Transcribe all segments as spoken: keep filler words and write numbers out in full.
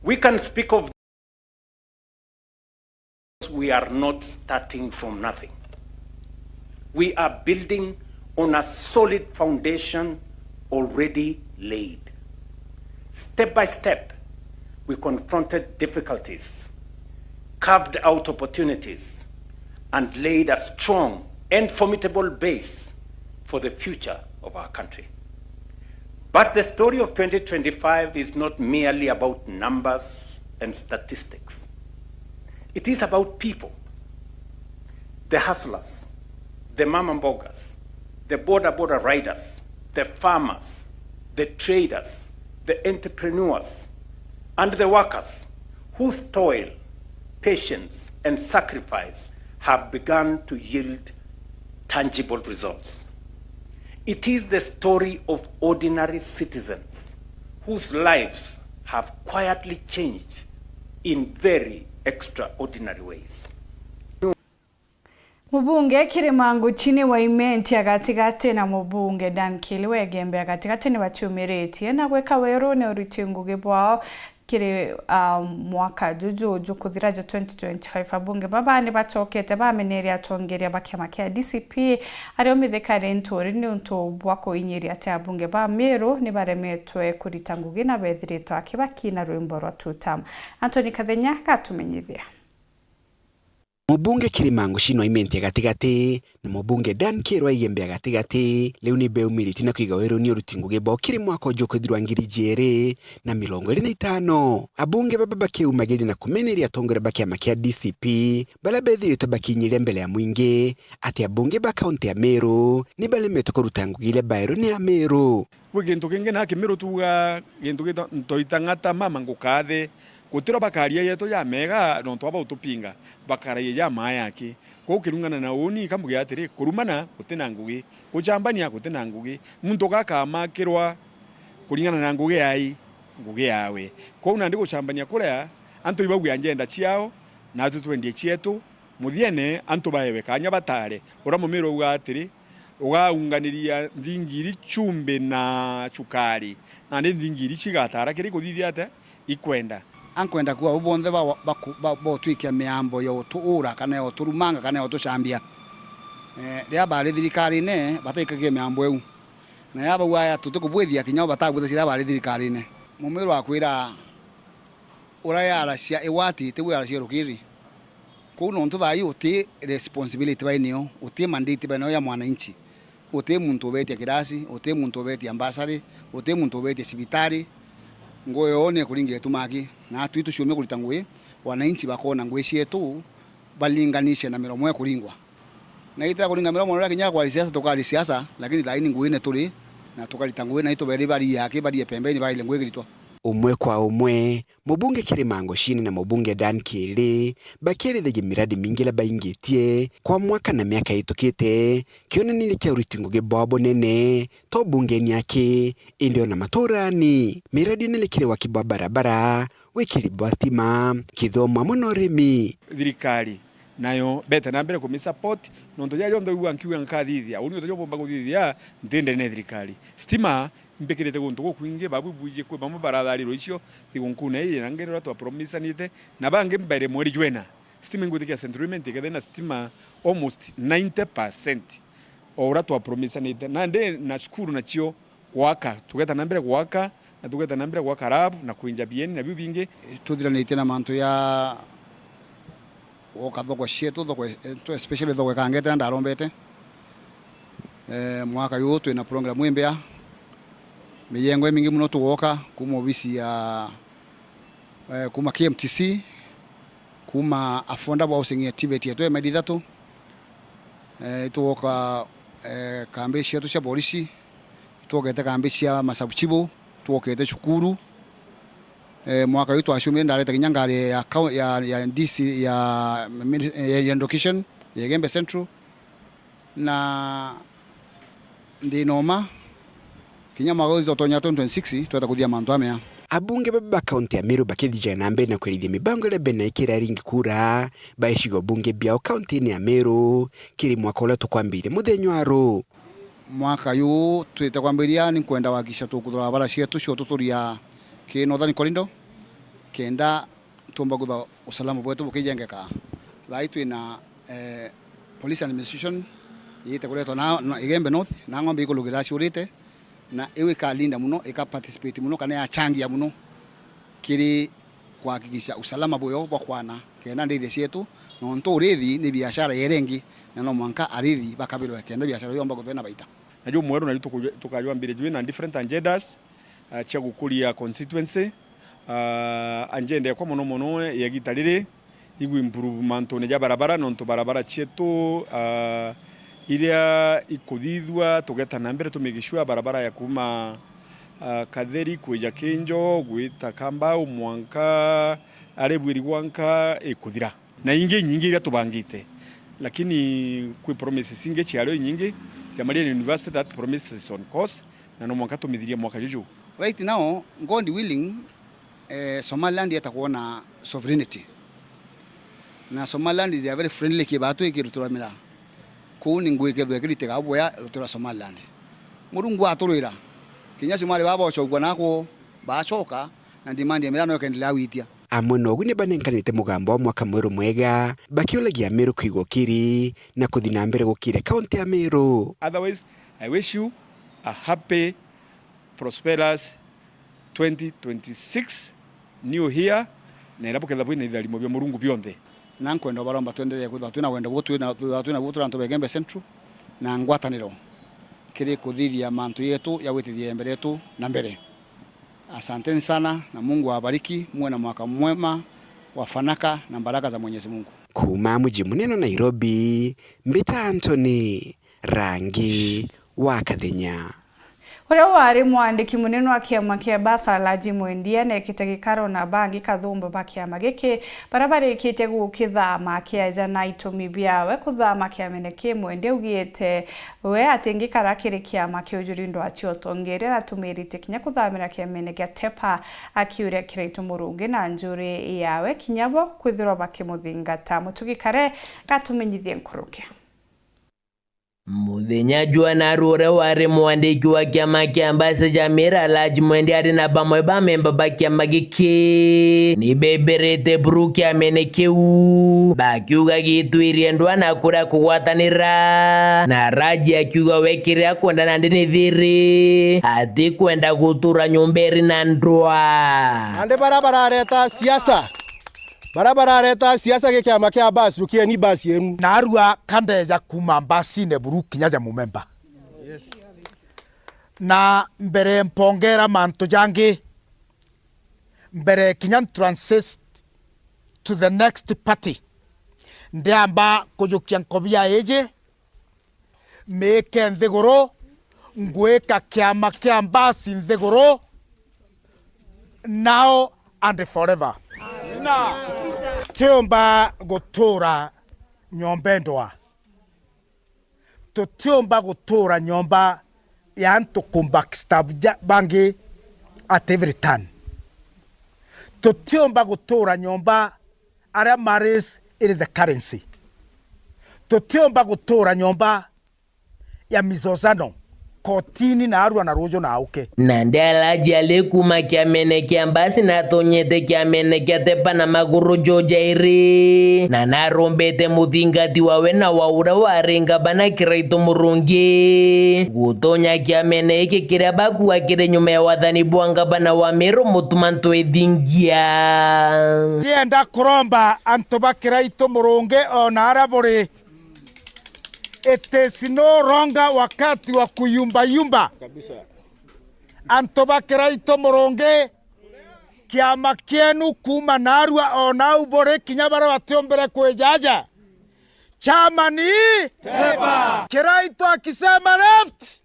We can speak of, we are not starting from nothing. We are building on a solid foundation already laid. Step by step, we confronted difficulties, carved out opportunities, and laid a strong and formidable base for the future of our country. But the story of twenty twenty-five is not merely about numbers and statistics. It is about people, the hustlers, the mama mbogas, the boda boda riders, the farmers, the traders, the entrepreneurs, and the workers whose toil, patience, and sacrifice have begun to yield tangible results. It is the story of ordinary citizens whose lives have quietly changed in very extraordinary ways. Mubunge Kirima Nguchini wa Imenti ya gatigati na mubunge Dan Kili wa Igembe ya gatigati ni baciumiritie na gwika werune uriti ngugi bwao kiri, ah, mwaka juju jukuthira jwa twenty twenty-five. Abunge baba ni bacokete bameneria atongeria ba kiama kia D C P ario Mithika Linturi niuntu bwa kuinyiria ati abunge ba Meru ni baremetwe kurita ngugi na bethiritwe akibaki na rwimbo rwa Two Term. Anthony Kathenya gatumenyithia. Mubunge Kirima Nguchini wa Imenti ya gatigati na mubunge Dan Kili wa Igembe ya gatigati riu ni beumiritie na kwiga weruni uruti ngugi bwao kiri mwaka uju ukwithirwa ngiri ijiri na mirongo iri na itano. Abunge baba bakiumagiria na kumeneria atongoria ba kiama kia D C P baria bethiritwe bakinyiria mbere ya mwingi ati abunge ba kaunti ya Meru ni baremetwe kuruta ngugi iria baerwe ni Ameru. Gwi gintu kingi na Kimiru tuuga gintu gita ntoita ng'ata mama ngukathe. Gutiro bakaria yetu jamega nontu aba utupinga, bakaraia jamae aki. Kwou kiringana na uuni, kambuge atiri, kurumana guti na ngugi, guchambania guti na ngugi, muntu gakamakirwa kuringana na ngugi yai, ngugi yawe. Kwou nandi guchambania kuria, antu ibaugia njenda ciao, natwi twendie cietu, muthiene antu baewe kanya batare. Uria Mumiru auga atiri, ugaunganiria nthingi iri chumbi na chukari, nandi nthingi iri chigatara kiri kuthithia atia ikwenda. Ankwenda kuuga abo bonthe ba, ba, ba, botwikia miambo ya utuura kana ya uturumanga kana ya utuchambia. Eh, riria bari thirikarine, bataikagia miambo iu. Na riria bauga aya tutikubwithia, kinya o batabwithagia riria bari thirikarine. Mumiru akwira, uria yaracia igwati, tiwe yaracia rukiri. Kwou nontu thaa ii uti responsibility bai nio, uti mandate bai nio ya mwananchi, uti muntu ubetia kirasi, uti muntu ubetia mbasari, uti muntu ubetia cibitari, ngugi yoo ni ikuringa itumaki, na atwi tuciumia kurita ngugi, wananchi bakona ngugi cietu balinganishe na miromo ikuringwa. Na ita kuringa miromo riria kinya kwari siasa tukari siasa, lakini thaa ii ni nguine turi, na tukarita ngugi, na ituberi barie aki, barie pembeni, baile ngugi kiritwa. Umwe kwa umwe, mubunge Kirima Nguchini na mubunge Dan Kili bakierithagia miradi mingi iria baingitie kwa mwaka na miaka itukite, kionaniria kia uriti ngugi bwao bunene, to bungeni aki, indi ona maturani. Miradi ino ni kiri waki bwa barabara, wikiri bwa stima, kithomo amwe na urimi. Thirikari nayo bete na mbere kumisupport, nontu jaja jonthe wigua nkiuga nkathithia, uni utajua bomba kuthithia, nti ndene thirikari. Stima imbikirite guntu gukwingi, babu bwiji kwi bamwe baratharirwa icio thigunkune ii, na ngeri uria twapromisanite, na bangi mbere mweri jwena. Stima ingwitikia Central Imenti ikethira na stima almost ninety percent o uria twapromisanite. Nandi na cukuru nacio gwaka, tugeta na mbere gwaka, na tugeta na mbere gwaka lab na kwinja bieni na biu bingi. Tuthiranitie na mantu ya gwoka thoko cietu, thoko, especially thoko ikangete na ndarombete. Eh, mwaka uyu twina program imbea. Mijengo imingi muno tugwoka kuma obisi ya, eh, kuma K M T C, kuma affordable housing ya TVET yetu ya maili ithatu. Eh, itugwoka, eh, kambi cietu cia borisi, itwokete kambi cia masabuchibu, twokete cukuru. Eh, mwaka uyu twacumire ndareta kinya ngari ya kau-, ya, ya D C ya mini-, ya, ya education ya Igembe Central. Na ndi na uma, kinya mwaka uyu twatonya twenty twenty-six, tweta kuthia mantu amea. Abunge baba ba kaunti ya Meru bakithijana na mbere na kwerithia mibango iria bena ikira ringi kura ba icigo bunge biao kaunti-ini ya Meru kiri mwaka uria tukwambiria muthenya wa ru. Mwaka uyu twite kwambiria, ni nkwenda gwakikisha tukuthura barabara cietu cia ututuria ki Northern Corridor, Kenda tumba kutha usalama bwetu bukijengeka. Thaa ii twina, eh, police administration iite kuretwa na, na Igembe North, na ng'ombe ikulugirira ciurite, na iu ikalinda muno, ika participate muno, kana yachangia muno kiri kuhakikisha usalama bweo bwa kwana, kenda ndithia cietu, nontu urithi ni biashara yerengi, na no mwanka arithi bakabirwe kenda biashara yomba kuthwe na baita. Na juu mweru na juu tuku-, tukajwambire juu na different agendas, ah, cia gukuria constituency. Ah, agenda ekwa mono mono ya gita riri, igu improve mantune ja barabara, nontu barabara cietu, ah, iria ikuthithua, tugeta na mbere to make sure barabara ya kuma, ah, Katheri kwija Kinjo, gwita Kambau, mwanka ari Bwiri gwanka ikuthira. Na ingi inyingi iria tubangite. Lakini kwi promises ingi ciario inyingi, ja Marian University, that promise is on course, na no mwanka tumithirie mwaka juju. Right now, God willing, eh, Somaliland yeta kwona sovereignty. Na Somaliland they are very friendly ki batu ikirutura miraa. Kuu ni ngui kethwe kirite gabuya rutura Somaliland. Murungu aturwira. Kinya Somali baba ocogwa nako bacoka na demand ya miraa no ikendelea gwitia. Amwe nogu ni banenkanite mugambo wa mwaka mweru mwega, bakiulagia Ameru kwigwa kiri na kuthi na mbere gukire kaunti ya Meru. Otherwise, I wish you a happy prosperous twenty twenty-six new year, na ira buketha bwina itharimo bia Murungu bionthe. Na nkwenda baromba twenderee kwithirwa twina wendo buu twina, twithirwa twina buu turi antu ba Igembe Central, na ngwataniro kiri kuthithia mantu yetu ya gwitithia mbere yetu na mbere. Asanteni sana, na Mungu awabariki, muwe na mwaka mwema wa fanaka na baraka za Mwenyezi Mungu. Kuuma muji munene wa Nairobi, mbita Anthony Rangi wa Kathenya. Uria wari mwandiki munene wa kiama kia Basa, Alhaji Mwendia, nekite gikaro na bangi kathumba ba kiama giki, baria barikitie gukithama kiaja na itumi biawe kuthama kiamene ki. Mwendia augite we atingikara kiri kiama kiu juri ndwa cia utongeria, na atumirite kinya kuthamira kiamene kia Tepa, akiuria Kiraitu Murungi na njuri yawe kinya bo kwithirwa bakimuthingata. Mutugi Kare gatumenyithie nkuruki. Muthenya jwa naru uria wari mwandiki wa kiama kia Basa ja Meru, Alhaji Mwendia ari na bamwe ba memba ba kiama giki ni bebirite buru kiamene kiu, bakiuga gitwirie ndwa na kuria kugwatanira, na Alhaji akiuga we kiria akwenda nandi ni thiri, atikwenda gutura nyomba iri na ndwa. Nandi baria barareta siasa, baria barareta siasa gi kiama kia Basa, rukieni Basa yenu. Narua kandeja kuuma Basine buru kinya ja mumemba. Na mbere mpongera mantu jangi, mbere kinya transit to the next party, ndiamba kujukia nkobia iji, miike nthiguru, ngwika kiama kia Basa nthiguru, now and forever. Tiumba gutura nyomba ndwa. Tutiumba gutura nyomba ya antu ku backstab ja, bangi at every turn. Tutiumba gutura nyomba aria marriage iri the currency. Tutiumba gutura nyomba ya mizozano kotini narua na ruju na auke. Nandi Alhaji ari kuuma kiamene kia Basa na atonyete kiamene kia Tepa na maguru jo jairi, na narumbite muthingati wawe na wa uria wari ngabana Kiraitu Murungi gutonya kiamene giki kiria bakuuga kiri nyuma ya wathani bwa ngabana wa Meru Mutuma Ntwithingia. Ndienda kuromba antu ba Kiraitu Murungi o na aria buri, it is no longer wakati wa kuyumbayumba. Kabisa. Antu ba Kiraitu Murungi, kiama kienu kuuma narua o nau buri kinya baria batiumbire kwijaja. Chama ni? Tepa. Kiraitu akisema left,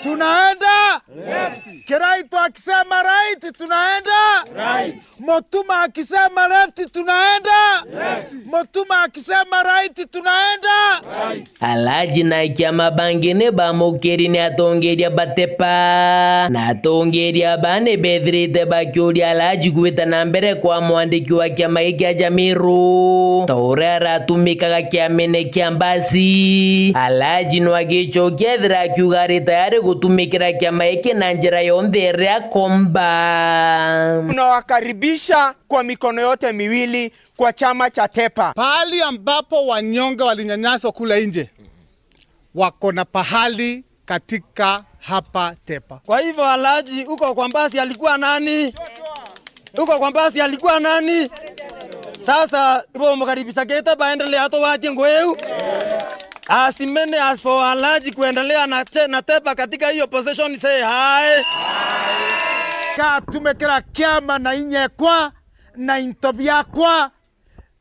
tunaenda left. Kiraitu akisema right, tunaenda right. Mutuma akisema left, tunaenda left. Mutuma akisema right, tunaenda right. Alhaji na kiama bangi ni bamukiri ni atongeria ba Tepa, na atongeria ba ni bethirite bakiuria Alhaji gwita na mbere kwa mwandiki wa kiama giki kia Jamiru, ta uria aratumikaga kiamene kia Basa. Alhaji no agicokia ethira akiuga Ari tayari gutumikira kiama giki na njira yonthe iria akomba. Tunawakaribisha kwa mikono yote miwili kwa chama cha Tepa. Pahali ambapo wanyonge walinyanyaswa kule nje, wako na pahali katika hapa Tepa. Kwa hivyo, Alhaji, uko kwa mbasi alikuwa nani? Uko kwa mbasi alikuwa nani? Sasa, ibo mukaribisha Gete baendelea atugwatie ngugi iu. As many as for Alhaji kuendelea na te-, na Tepa katika hiyo position, say hi. Ngatumikira kiama na inyekwa na into biakwa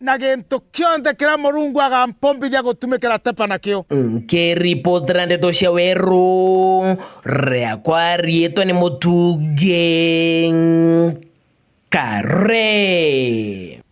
na gintu kionthe kiria Murungu agampombithia gutumikira Tepa nakio. Nkiripotera ndeto cia Weru, riakwa riitwa ni Mutungi Kare.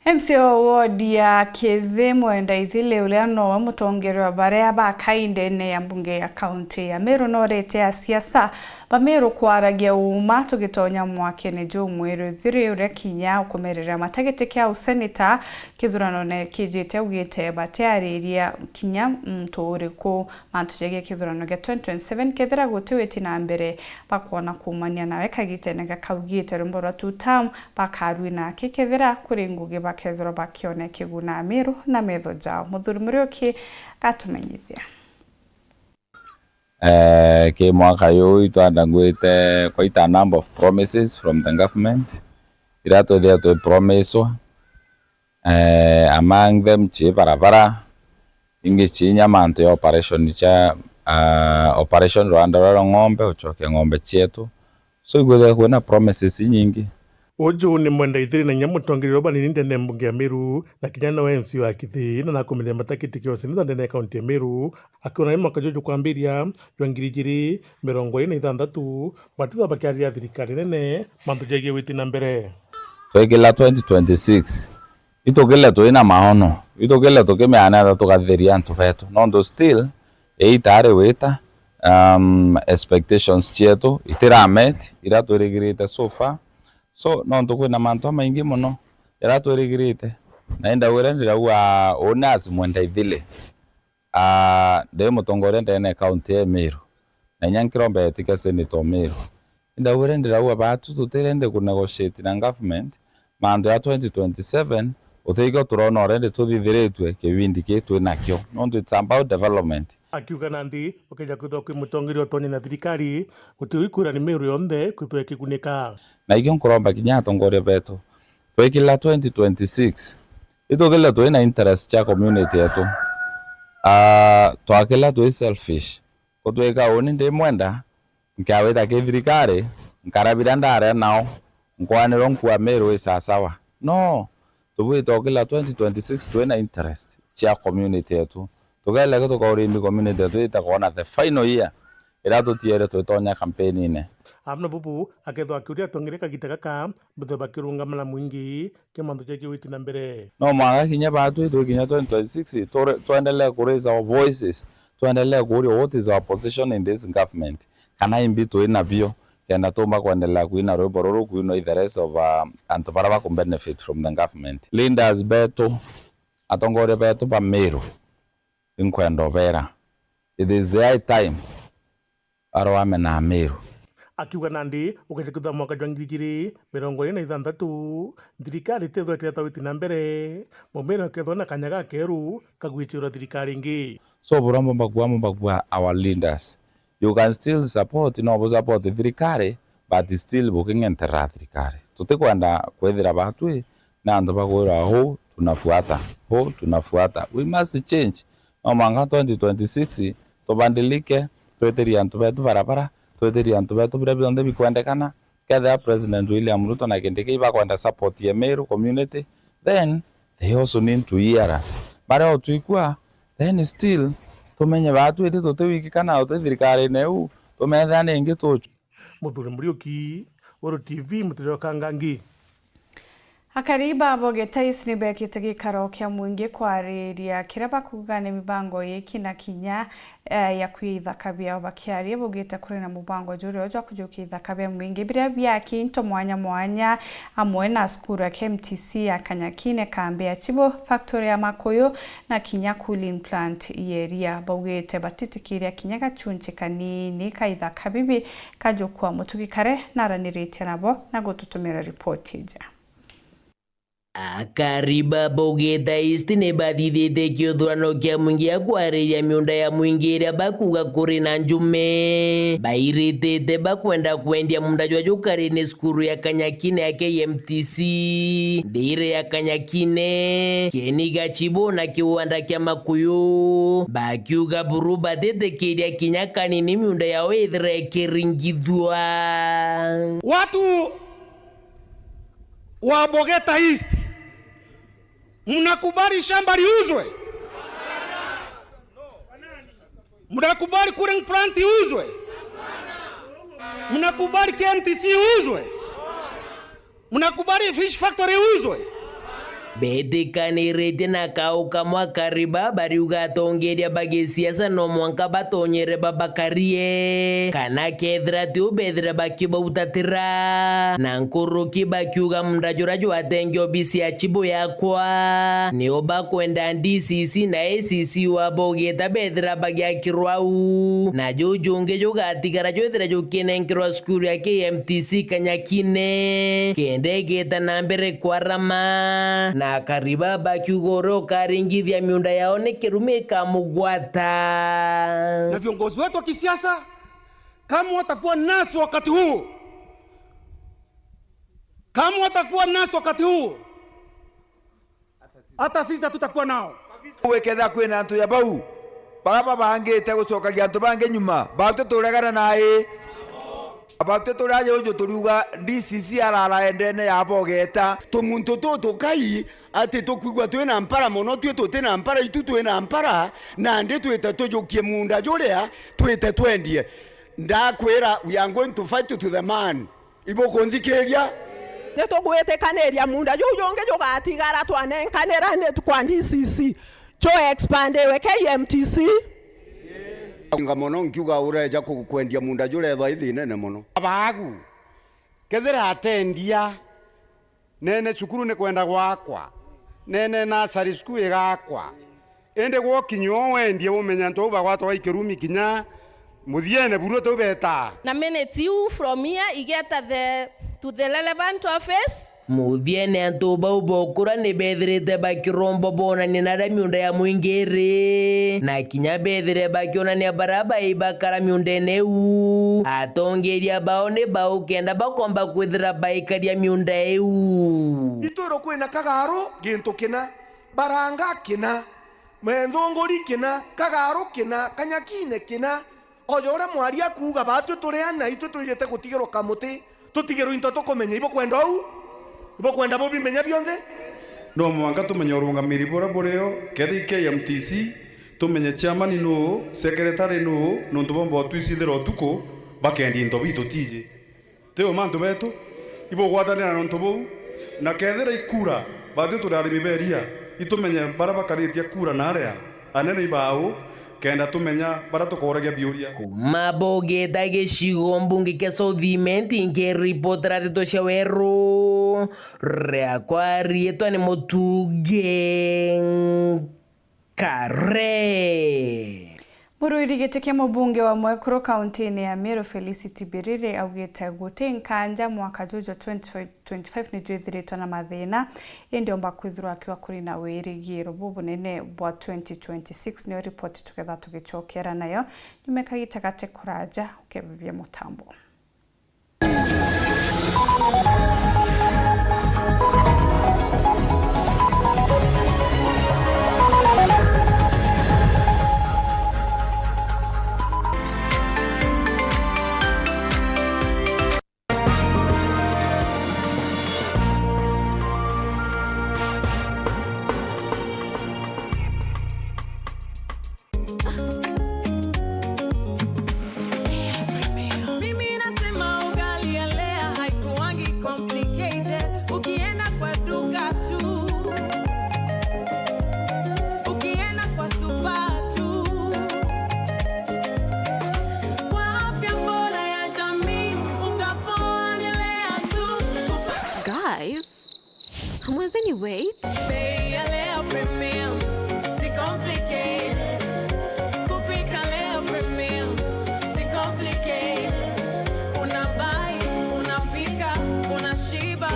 M C A wa ward ya Kithi Mwenda Ithili, uria nowe mutongeria wa baria ba kaindene ya mbunge ya kaunti ya Meru, norete asiasa ba Meru kwaragia uuma tugitonya mwakene jumwe rithiri uria kinya ukomerera matagiti kia useneta, kithuranone kijite augite batiariria kinya muntu uriku mantu jegie kithurano gia twenty twenty-seven kethira guti witi na mbere bakwona kuumania nawe kagitene gakaugite rwimbo rwa two term bakarui nake kethira kuri ngugi bakethirwa bakione kiguna Meru na metho jao. Muthuri Muriuki gatumenyithia. Eh, ki mwaka yu itwandangwite quite a number of promises from the government, iria twithia twi promiswa, eh, among them ci barabara, ingi ci inya mantu ya operation cia, ah, operation rwanda rwa ng'ombe, ucokia ng'ombe cietu. So ikwithia kwina promises inyingi. Uju ni Mwenda Ithiri na inya mutongeria wa banini ndene ya mbunge ya Meru, na kinya nowe M C A wa Kithi, na nakumenyithia matakiti kia useneta ndene ya kaunti ya Meru, akiona ni mwaka juju jukwambiria jwa ngiri ijiri mirongo iri na ithanthatu, batithwa bakiariria thirikari nene mantu jegie witi na mbere. Twikila twenty twenty-six, itukile twina maono, itukile tukimeana ata tugatheria antu betu, nontu still ii itari wita, um, expectations cietu itiramet iria twirigirite so far. So, nontu kwina mantu amaingi mono jaria twirigirite, na indauire ndirauga uni as Mwenda Ithili, ah, ndi mutongoria ndene ya county ya Meru, na inya nkiromba etike senator o Meru. Indauire ndirauga baatu tutire ndi ku negotiate na government mantu ya twenty twenty-seven, utikio turona already tuthithiritue kibindi kii twinakio, nontu it's about development. Akiuga nandi, ukeja kwithirwa kwi mutongeria utonya na thirikari, guti uikwira ni Meru yonthe kwithirwa ikigunika. Na ikio nkuromba kinya atongoria betu, twikila twenty twenty-six, itukila twina interest cia community yetu. Ah, twakila twi selfish, gutwika uni ndi Mwenda, nkiawita ki thirikari, nkara biria ndaria nao, nkwanirwa nkua Meru i sasawa. No, tubwite ukila twenty twenty-six twina interest cia community yetu. Tukeleke tukaurindi community yetu itakwona the final year iria tutiere twitonya campaign-ine. Amwe na bubu, akethwa akiuria atongeria kagita gaka, bethwe bakirungama na mwingi, ki mantu jegie witi na mbere. No mwanka kinya baatwi twi kinya twenty twenty-six, turi-, twendelee ku raise our voices, twendelee kuuria what is our position in this government, kana imbi twi nabio, kenda tumba kwendelea kuina rwimbo ruru kuinwa i the rest of, uh, antu baria baku benefit from the government. Leaders betu, atongoria betu ba Meru, inkwenda ubera, it is high time arwame na Meru. Akiuga nandi, ukeja kwithirwa mwaka jwa ngiri ijiri mirongo iri na ithanthatu, thirikari itethwa ikiretwa witi na mbere, Mumeru akethwa na kanya gakeru ka gwicirwa thirikari ingi. So, buria mbumba kuuga, mbumba kuuga our leaders, you can still support, no bu support thirikari, but still buking'enterera thirikari. Tutikwenda kwithira baatwi na antu bakwirwa, "Huu tunafuata, huu tunafuata." We must change. No mwanka twenty twenty-six tubadilike, twitirie antu betu barabara, twitirie antu betu biria bionthe bikwendekana. Kethira President William Ruto na Kindiki ibakwenda support ya Meru community, then they also need to hear us. Baria utwikua, then still tumenye baatwi indi tuti wiki kana uti thirikarine iu, tumethira ni ingi tuchu. Muthuri Muriuki, Weru T V, Muturia wa Kangangi. Akari ba Bogetais ni bekite gikaro kia mwingi kwariria kiria bakuuga ni mibango iki na kinya, eh, ya kwia ithaka biao. Bakiaria, baugite kuri na mubango jurio jwa kujukia ithaka bia mwingi biria biaki into mwanya mwanya, amwe na cukuru ya K M T C ya Kanyakine, kambi ya Chibo, factory ya Makuyu, na kinya cooling plant ya iria. Baugite batitikiria kinya gachunchi kanini ka ithaka bibi kajukua. Mutugi Kare naraniritie nabo na gututumira ripoti ija. Akari ba Bogeta East ni bathithite kiuthurano kia mwingi ya kwariria miunda ya mwingi iria bakuuga kuri na njume. Bairitite bakwenda kwendia munda jwa jukari ni cukuru ya Kanyakine ya K M T C, ndiri ya Kanyakine, Kieni Gachibo na kiwanda kia Makuyu, bakiuga buru batitikiria kinya kanini miunda yao ithire ikiringithua. Watu wa Bogeta East, mnakubali shamba liuzwe? Mnakubali cooling plant iuzwe? Mnakubali K M T C iuzwe? Mnakubali fish factory iuzwe? Betikaniritie na kau kamwe akari ba bariuga atongeria ba gisiasa no mwanka batonyere babakarie, kana kethira ti u bethire bakibautatira. Na nkuruki bakiuga munda juria jwatengia obisi ya Chibo yakwa, nio bakwenda D C C na A C C wa Bogeta bethira bagiakirwa au, na juu jungi jugatigara jwithire jukinenkerwa cukuru ya K M T C Kanyakine, kenda igita na mbere kwarama. Na akari ba bakiuga uria ukaringithia miunda yao ni kirumi ikamugwata. Na viongozi wetu wa kisiasa, kama watakuwa nasi wakati huu, kama watakuwa nasi wakati huu, hata sisi hatutakuwa nao. Gwikethira kwina antu ja bau bara babangite gucokagia antu bangi nyuma, batwi turegana na i? Batwi turi aja uju turiuga D C C arara endene ya Bogeta. Tumuntu tutu kai ati tukwigua twina mpara mono, twi tutina mpara, itu twina mpara, nandi twite tujukie munda juria, twite twendie. Ndakwira, we are going to fight to the man. Ibukunthikiria? Ni tugwitikaniria munda juu jungi jugatigara twanenkanira ni kwa D C C, ju expandiwe K M T C. Nga mono nkiuga ureja ku-, kwendia munda jurethwa ithinene mono. Abagu, kethira atendia, nene cukuru ni kwenda gwakwa, nene nursery school igakwa. Indi gwokinya uu wendie, umenya antu bau bagwatagwa i kirumi kinya muthiene buru tiu betaa. Na minute iu from here igeta the, to the relevant office. Muthiene antu bau bokura ni bethirite bakiromba bonanie naria miunda ya mwingi iri, na kinya bethire bakionania baria baibakara miundene iu. Atongeria bao ni bau kenda bakomba kwithira baikaria miunda iu. Itwiro kwina Kagaru gintu kina. Baranga kina, Methunguri kina, Kagaru kina, Kanyakine kina. Oja uria mwari akuuga, batwi turi ana, itwi twijite gutigirwa kamuti, tutigirwe into tukumenya. Ibukwenda uu? Ibukwenda bubimenya bionthe? No mwanka tumenye urungamiri buria burio, kethira i K M T C, tumenye chairman nuu, secretary nuu, nontu bomba utwicithira utuku, bakendia into bitu tiji. Ti uma antu betu ibugwatanira na untu buu, na kethira ikura, batwi turi arimi ba iria, itumenye baria bakaritie kura na aria anene ibau, kenda tumenya baria tukoragia biuria. Kuma Bogeta gicigo mbunge kia South Imenti, nkiripotera ndeto cia Weru, riakwa riitwa ni Mutugi Kare. Muruiri giti kia mubunge wa Mwekuru kaunti-ini ya Meru, Felicity Biriri, augite guti nkanja mwaka juju twenty twenty-five ni jwithiritwe na mathina, indi omba kwithirwa akiuga kuri na wirigiro bubunene bwa twenty twenty-six. Niyo ripoti tuketha tugicokera nayo nyuma ya kagita gati kuraja. Ukebibia mutambo. Mwenzeni, wait. Bei ya Lea Premium, si complicated. Kupika Lea Premium, si complicated. Unabai, unapika, unashiba.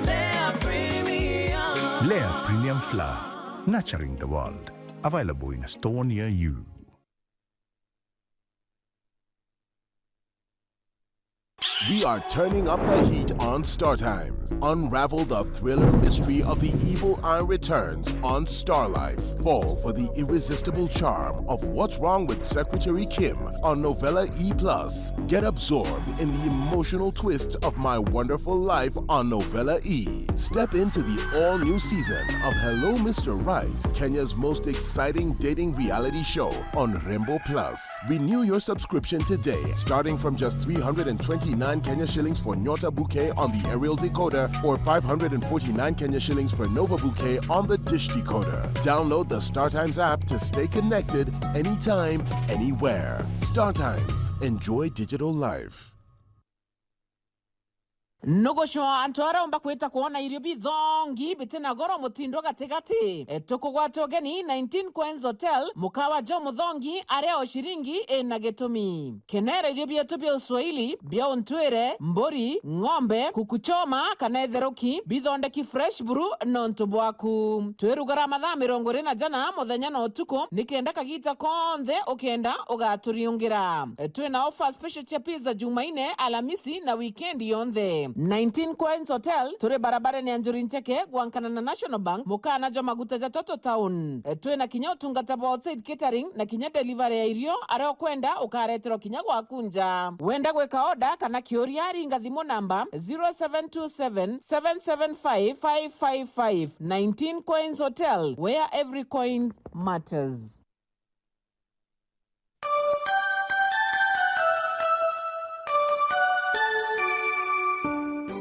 Lea Premium. Lea Premium Flour, nurturing the world. Available in a store near you. We are turning up the heat on Star Times. Unravel the thriller mystery of the evil eye returns on Star Life. Fall for the irresistible charm of What's Wrong with Secretary Kim on Novella E plus. Get absorbed in the emotional twist of My Wonderful Life on Novella E. Step into the all-new season of Hello Mister Right, Kenya's most exciting dating reality show on Rembo Plus. Renew your subscription today, starting from just three hundred and twenty-nine Kenya shillings for Nyota Bouquet on the aerial decoder or five hundred and forty-nine Kenya shillings for Nova Bouquet on the dish decoder. Download the StarTimes app to stay connected anytime, anywhere. StarTimes. Enjoy digital life. Nugucwa antu aria umba kwita kwona irio bithongi biti na goro mutindo gatigati. E, tukugwata ugeni nineteen Coins Hotel, mukawa jo muthongi aria o ciringi ina gitumi. Kenera irio bietu bia uswahili, bia untwire, mburi, ng'ombe, kuku choma, kana itheruki, bithondeki fresh buru nontu bwaku. Twirugara mathaa mirongo iri na jana muthenya na utuku, nikenda kagita konthe ukenda ugaturiungira. E, twina offer special cia pizza Jumaine, Alamisi na weekend yonthe. Nineteen Coins Hotel, turi barabarene ya Njuri Ncheke, gwankana na National Bank, mukana jwa maguta ja Toto Town. E, twina kinya utungata bwa outside catering na kinya delivery ya irio, aria ukwenda ukareterwa kinya gwaku nja. Wenda gwika order kana kiuria, ringa thimu namba zero seven two seven, seven seven five, five five five. Nineteen Coins Hotel, where every coin matters.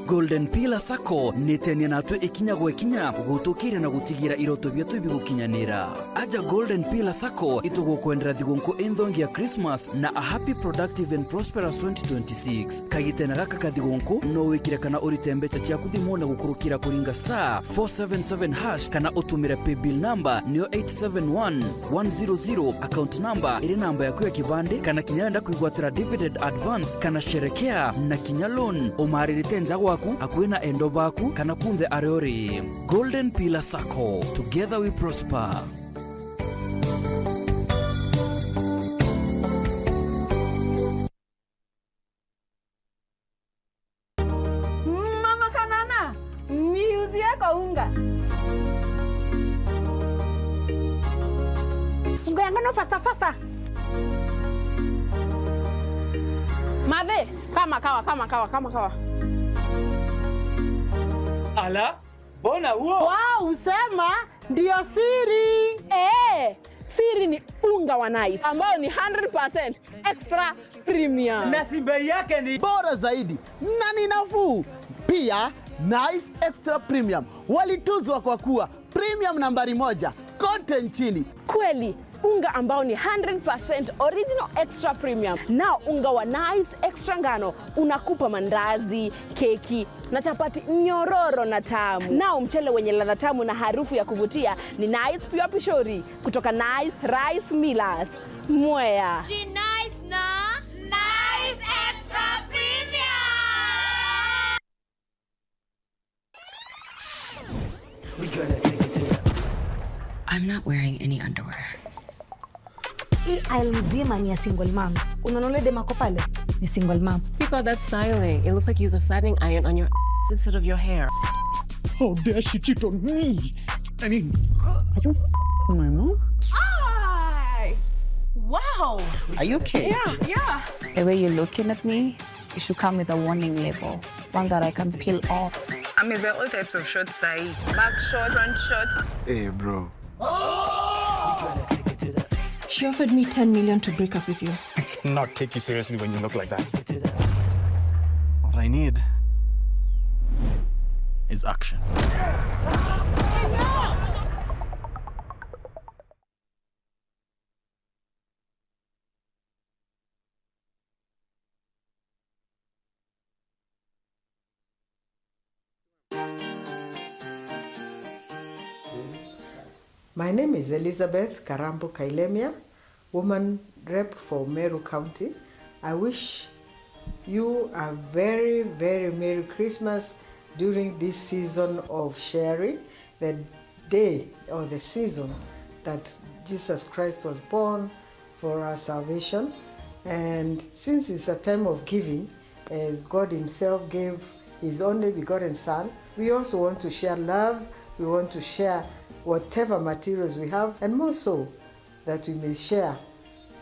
Golden Pillar Sacco nitenia natwe ikinya gwa ikinya gutukiria na gutigira iroto bietu bigukinyanira. Aja Golden Pillar Sacco itugukwendera thigunku inthongi ya Christmas na a happy, productive and prosperous twenty twenty-six. Kagitene gaka ka thigunku no wikire kana urite mbeca ciaku thimune gukurukira kuringa star four seven seven hash kana utumire paybill number niyo eight seven one one zero zero, account number iri namba yaku ya kibandi, kana kinya wenda kwigwatira dividend advance kana sherekea na kinya loan, umaririte nja gwaku, akui na endo baku kana kunthe aria uri. Golden Pillar Sacco, together we prosper. Mama Kanana, niuzie kaunga. Unga ya ngano faster, faster. Mathe, kama kawa, kama kawa, kama kawa. Ala, mbona huo? Wow, usema ndio siri. Eh, siri ni unga wa Nice ambao ni hundred percent extra premium. Na si bei yake ni bora zaidi na ni nafuu. Pia, Nice Extra Premium walituzwa kwa kuwa premium nambari moja kote nchini. Kweli, unga ambao ni hundred percent original extra premium. Nao unga wa Nice Extra Ngano unakupa mandazi, keki na chapati nyororo na tamu. Nao mchele wenye ladha tamu na harufu ya kuvutia ni Nice Pure Pishori kutoka Nice Rice Millers, Mwea. Ji Nice na Nice Extra Premium. I'm not wearing any underwear. Hii aisle mzima ni ya single moms. Unaona ule dem ako pale? Ni single mom. You call that styling? It looks like you use a flattening iron on your ass instead of your hair. How dare she cheat on me? I mean, are you f- my mom? Hi! Wow! Are you okay? Yeah, yeah. The way you're looking at me, you should come with a warning label, one that I can peel off. I'm using all types of shorts, sahi. Back short, front short. Hey, bro. She offered me ten million to break up with you. I cannot take you seriously when you look like that. What I need is action. My name is Elizabeth Karambu Kailemia, woman rep for Meru County. I wish you a very, very Merry Christmas during this season of sharing, the day or the season that Jesus Christ was born for our salvation. And since it's a time of giving, as God Himself gave His only begotten Son, we also want to share love, we want to share whatever materials we have, and more so that we may share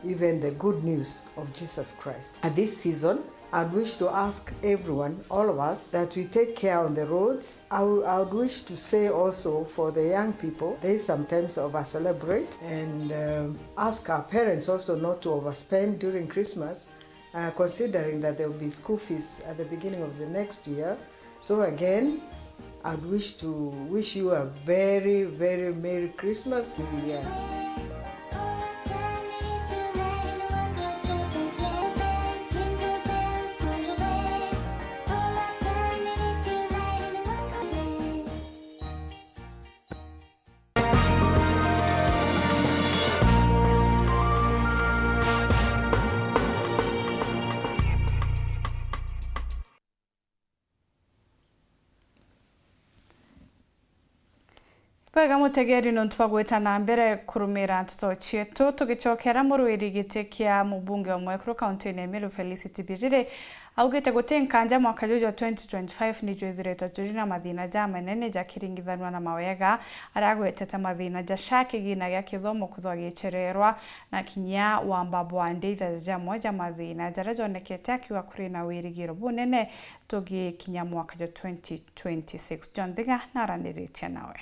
even the good news of Jesus Christ. At this season, I'd wish to ask everyone, all of us, that we take care on the roads. I would, I would wish to say also for the young people, they sometimes over-celebrate and, um, ask our parents also not to overspend during Christmas, uh, considering that there will be school fees at the beginning of the next year. So again, I'd wish to wish you a very, very Merry Christmas, New Year. Bwega mutegeri nontu bwa gwita na mbere kurumira nteto cietu, tugicokera murwiri giti kia mubunge wa mwekuru kaunti-ini ya Meru Felicity Birire augite guti nkanja mwaka juju jwa twenty twenty-five ni jwithiritwe juri na mathina jamanene jakiringithanua na mawega aria agwetete mathina ja ca kigina gia kithomo kwithwa gicererwa na kinya wamba bwa ndithia jamwe ja mathina jaria jonekete akiuga kuri na wirigiro bunene tugikinya mwaka jwa twenty twenty-six. John Thiga naraniritie nawe.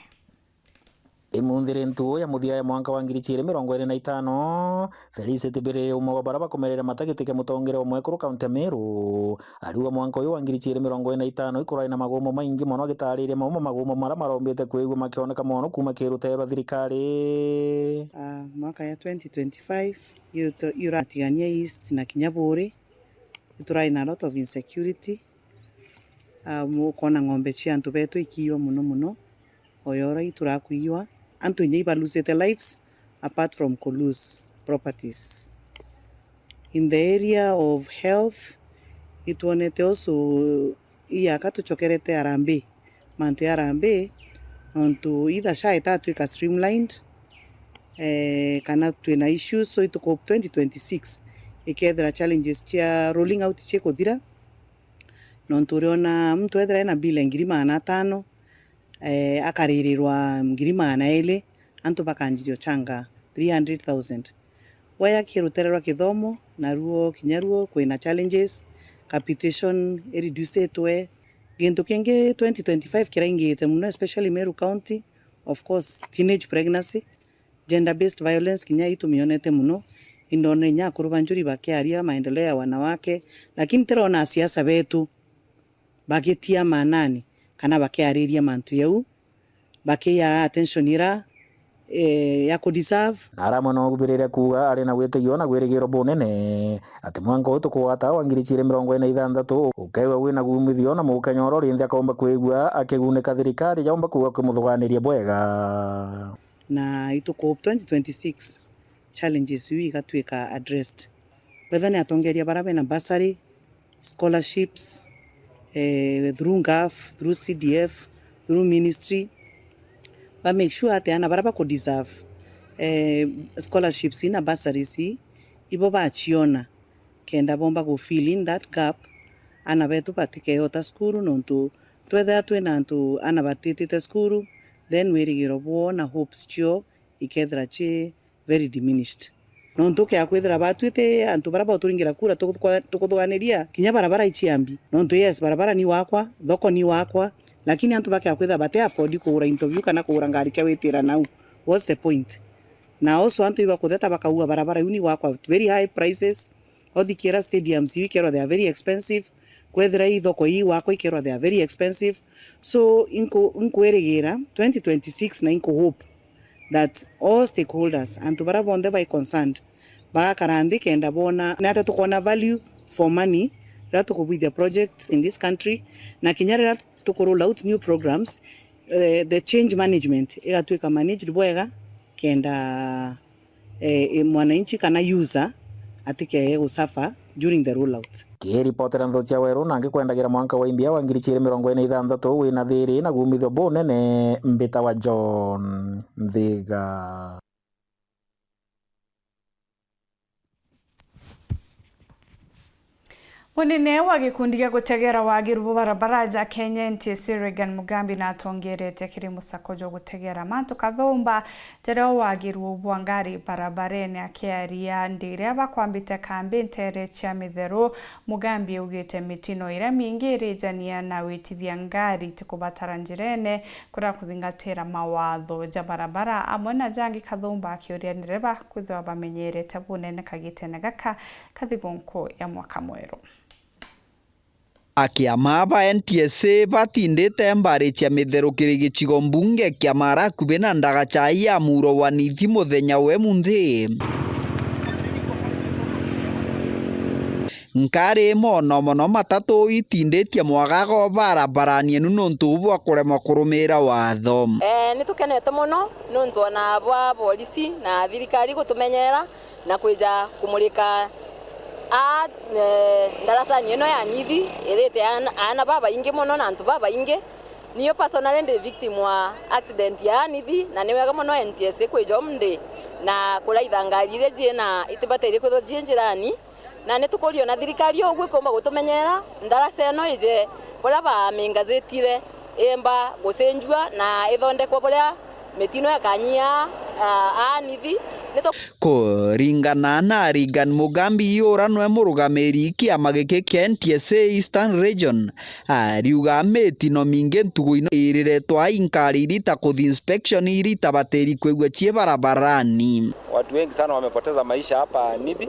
Imunthi ri ntuo ya muthia ya mwanka wa ngiri ciiri mirongo iri na itano, Felicity Birire umwe wa baria bakumerere mata giti kia mutongere wa mwekuru kaunti ya Meru, ariuga mwanka uyu wa ngiri ciiri mirongo iri na itano ikurari na magumo maingi mono, agitariria mamwe ma magumo maria marombite kwigua makioneka mono kuuma kirutere rwa thirikari. Ah, mwaka ya twenty twenty-five, yu tu-, yu ratigania East na kinya Buuri, iturari na a lot of insecurity. Ah, mu-, ukona ng'ombe cia antu betu ikiiywa muno muno, oyora iturakuiywa. Antu inya iba losete lives, apart from ku lose properties. In the area of health, itwonete also iyaka tucokerete harambee, mantu ya harambee, nontu either SHA itatwika streamlined, eh, kana twina issues, so ituku twenty twenty-six ikethira challenges cia rolling out cikuthira, nontu uriona muntu ethira ena bill ya ngiri magana atano, eh, akaririrwa ngiri magana eri, antu bakanjiria uchanga three hundred thousand. Waya ki rutere rwa kithomo, naruo kinya ruo kwina challenges, capitation ireducitwe. Gintu kingi twenty twenty-five kiraingite muno, especially Meru County, of course, teenage pregnancy, gender based violence kinya itumionete muno. Indone inya akuru ba njuri bakiaria maendeleo ya wanawake, lakini tirona asiasa betu bagitia manani kana bakiariria mantu jau, bakiaa attention ira, eh, ya ku deserve. Na aramwe no augubirire kuuga ari na witigio na gwirigirwa bunene ati mwanka uyu tukugwata wa ngiri ciiri mirongo iri na ithanthatu ukeewa wina guumithio na Mukenya oro rindi akaumba kwigua akigunika thirikari yaumba kuuga kimuthuganirie bwega. Na ituku twenty twenty-six challenges iu igatuika addressed. Wethira ni atongeria baria bena bursary, scholarships, eh, through ngaf, through C D F, through ministry, ba make sure ati aana baria baku deserve, eh, scholarships ii na bursaries ii, ibo baciona, kenda bomba gu fill in that gap, aana betu batikeota cukuru, nontu twethira twina antu aana batitite cukuru, then wirigiro bwoo na hopes cio ikethira ci very diminished. Nontu ukia kwithira batuite antu baria bauturingira kura tukuthuganiria kinya barabara iciambi. Nontu yes, barabara ni wakwa, thoko ni wakwa, lakini antu bakia kwithira bati afford kugura into biu kana kugura ngari cia witira nau. What's the point? Na also antu ibakutheta bakaua barabara iu ni wakwa at very high prices. Othikira stadiums iu ikerwa they are very expensive. Kwethira ithoko ii wakwa ikerwa they are very expensive. So, inku-, inkwirigira twenty twenty-six na inku hope that all stakeholders, antu baria bonthe bai concerned, bagakara nthi kenda boona ni atia tukoona value for money riria tukubwithia projects in this country, na kinya riria tuku roll out new programs, eh, the change management igatuika managed bwega, kenda, eh, mwananchi kana user atikeye gusuffer during the rollout. Kiripotera Nthochi ya Weru, na ngikwendagira mwanka wa imbia wa ngiri chiiri mirongo iri na ithanthatu wina thiiri na guumithio bunene, mbita wa John Nthiga. Munene wa gikundi gia gutegera wagiru bwa barabara ja Kenya, N T S A, Reagan Mugambi, natongeretie kiri musako jwa gutegera mantu kathumba jaria wagiru bwa ngari barabarene. Akiaria ndi iria bakwambite kambi ntere cia Mitheru, Mugambi augite mitino iria mingi irijania na witithia ngari ti kubatara njirene, kuria kuthingatira mawatho ja barabara amwe na jangi kathumba, akiuria ndereba kwithirwa bamenyerete bunene kagitene gaka ka thigūnkū ya mwaka mweru. Akiama ba N T S A batindite mbari cia Mitheru kiri gicigo mbunge kia Mara akubi na ndagaca ya muuro wa Nithi muthenya wa imunthi. Nkari mono mono matatu itinditie mwagago barabarani enu nontu bwa kuremwa kurumiira watho. Eh, ni tukenete mono nontu ona bwa borisi na thirikari gutumenyera na kwija kumurika aa, eh, ndarasani ino ya Nithi irite aana, aana babaingi mono na antu babaingi. Niyo personally ndi victim wa accident ya Nithi, na ni wega mono N T S A kwija umndi na kuraitha ngari iria ciina itibataire kwithwa cii njirani. Na ni tukuria ona thirikari uguo ikumba gutumenyera, ndarasa ino ije buria baamingazitire imba gucenjua na ithondekwa buria mitino ikanyia, aa, aa Nithi. Ni tu- Kuringana na Reagan Mugambi, ura nwe murugamiri kiama giki kia N T S A Eastern Region, ariuga mitino mingi ntugu ino iriretwa inkari irita kuthi inspection irita batiri kwigua cii barabarani. Watu wengi sana wamepoteza maisha hapa Nithi,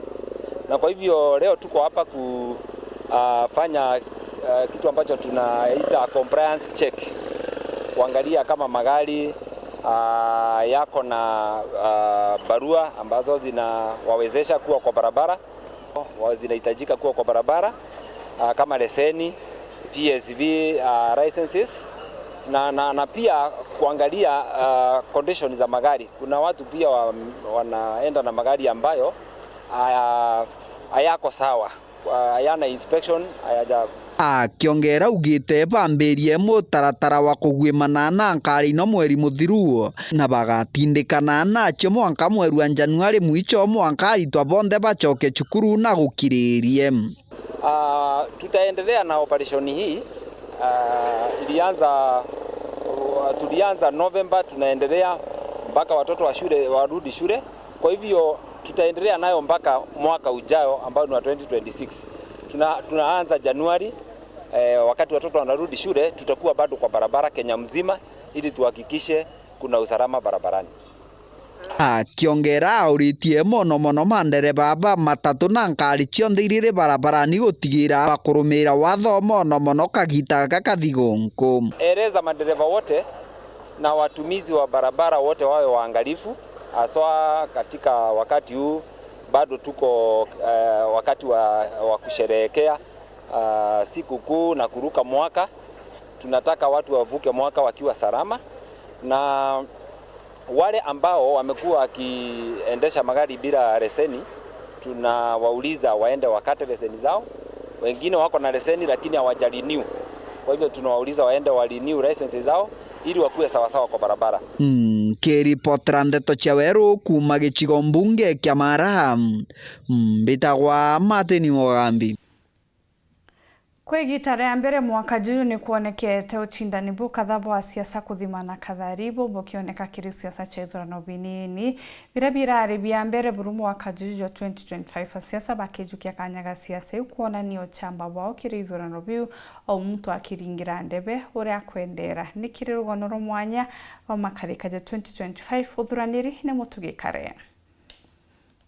na kwa hivyo leo tuko hapa ku, ah, fanya, ah, kitu ambacho tunaita compliance check, kuangalia kama magari, ah, yako na, ah, barua ambazo zinawawezesha kuwa kwa barabara, wa-, zinahitajika kuwa kwa barabara, ah, kama leseni, P S V, ah, licenses, na, na, na pia kuangalia, ah, condition za magari. Kuna watu pia wa-, wanaenda na magari ambayo haya-, hayako sawa, hayana inspection, hayaja- Akiongera augite bambirie mutaratara wa kugwimana na nkari ino mweri muthiru, na bagatindikana nacio mwanka mweri wa Januari mwicho mwanka aritwa bonthe bacoke cukuru na gukiririe. Ah, tutaendelea na operation hii. Ah, ilianza, tulianza November, tunaendelea mpaka watoto wa shule warudi shule. Kwa hivyo tutaendelea nayo mpaka mwaka ujao ambao ni wa twenty twenty-six. Tuna-, tunaanza Januari, eh, wakati watoto wanarudi shule, tutakuwa bado kwa barabara Kenya mzima ili tuhakikishe kuna usalama barabarani. Akiongera auritie mono mono mandereba ba matatu na nkari cionthe iriri barabarani gutigira bakurumira watho mono mono kagita gaka ka thigũnkũ. Eleza madereva wote na watumizi wa barabara wote wawe waangalifu, haswa katika wakati huu bado tuko, eh, wakati wa, wa kusherehekea, ah, siku kuu na kuruka mwaka. Tunataka watu wavuke mwaka wakiwa salama, na wale ambao wamekuwa wakiendesha magari bila leseni, tunawauliza waende wakate leseni zao. Wengine wako na leseni lakini hawaja renew. Kwa hivyo tunawauliza waende wa renew license zao ili wakuwe sawasawa kwa barabara. Nkiripotera ndeto cia Weru kuuma gicigo mbunge kia Mara, mbitagwa Martin Mugambi. Kwi igita ria mbere mwaka juju ni kwonekete ucindani bukatha bwa siasa kuthimana kathari bubukioneka kiri siasa cia ithurano binini biria birari bia mbere buru mwaka juju jwa twenty twenty-five. Asiasa bakijukia kanya ga siasa iu kwonania uchamba bwao kiri ithurano biu, o muntu akiringira ndebe uria akwendera. Ni kiri rugono rwa mwanya rwa makarika ja twenty twenty-five, uthuraniri ni mutu gikare.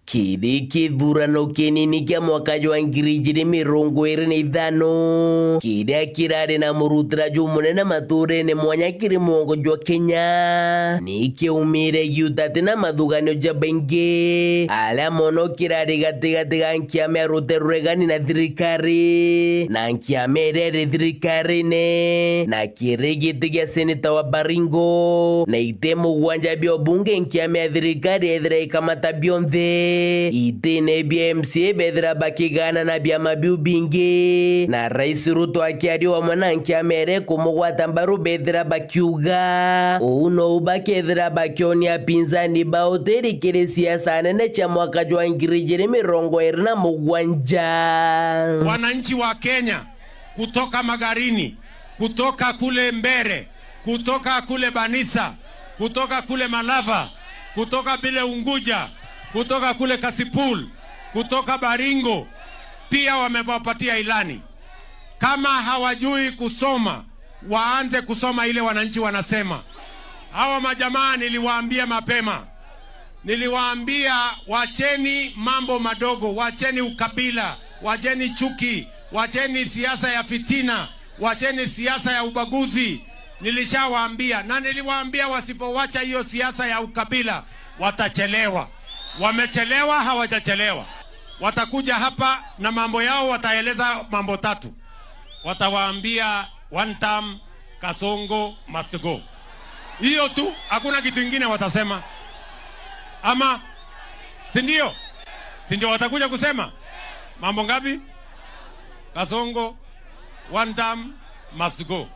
Kiri kithurano kinini kia mwaka jwa ngiri ijiri mirongo iri na ithano, kiria kirari na murutira jumunene matuurene mwanya kiri mwongo jwa Kenya, ni kiumire giutati na mathuganio ja baingi, aria mono kirari gatigati ga nkiama ya ruteere ruregani na thirikari, na nkiama iria iri thirikarine, na kiri giti gia seneta wa Baringo, na iti mugwanja bia ubunge nkiama ya thirikari ethira ikamata bionthe, itine bia M C A bethira bakigana na biama biu bingi, na Rais Ruto akiaria wamwe na nkiama iria ikumugwata mbaru bethira bakiuga uu nou bakethira bakionia apinzani bao tiri kiri siasa nene cia mwaka jwa ngiri ijiri mirongo iri na mugwanja. Wananchi wa Kenya kutoka Magarini, kutoka kule Mbere, kutoka kule Banisa, kutoka kule Malava, kutoka vile Unguja, kutoka kule Kasipul, kutoka Baringo, pia wamewapatia ilani. Kama hawajui kusoma, waanze kusoma ile wananchi wanasema. Hawa majamaa niliwaambia mapema. Niliwaambia, wacheni mambo madogo, wacheni ukabila, wacheni chuki, wacheni siasa ya fitina, wacheni siasa ya ubaguzi. Nilishawaambia, na niliwaambia wasipowacha hiyo siasa ya ukabila, watachelewa. Wamechelewa, hawajachelewa. Watakuja hapa na mambo yao, wataeleza mambo tatu. Watawaambia one term, Kasongo must go. Hiyo tu, hakuna kitu ingine watasema. Ama, si ndio? Si ndio watakuja kusema? Mambo ngapi? Kasongo, one term, must go.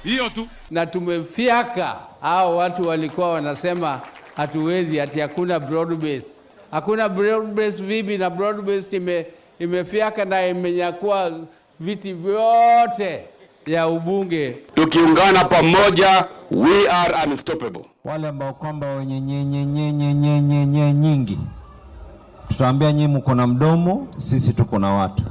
Hiyo tu. Na tumefyeka hao watu walikuwa wanasema hatuwezi, ati hakuna broad based. Hakuna broad based vipi? Na broad based ime-, imefyeka na imenyakua viti vyote ya ubunge. Tukiungana pamoja, we are unstoppable. Wale ambao kwamba wenye nye-, nye-, nye-, nye-, nye-, nye-, nye-, nyingi, tutaambia nyinyi mko na mdomo, sisi tuko na watu.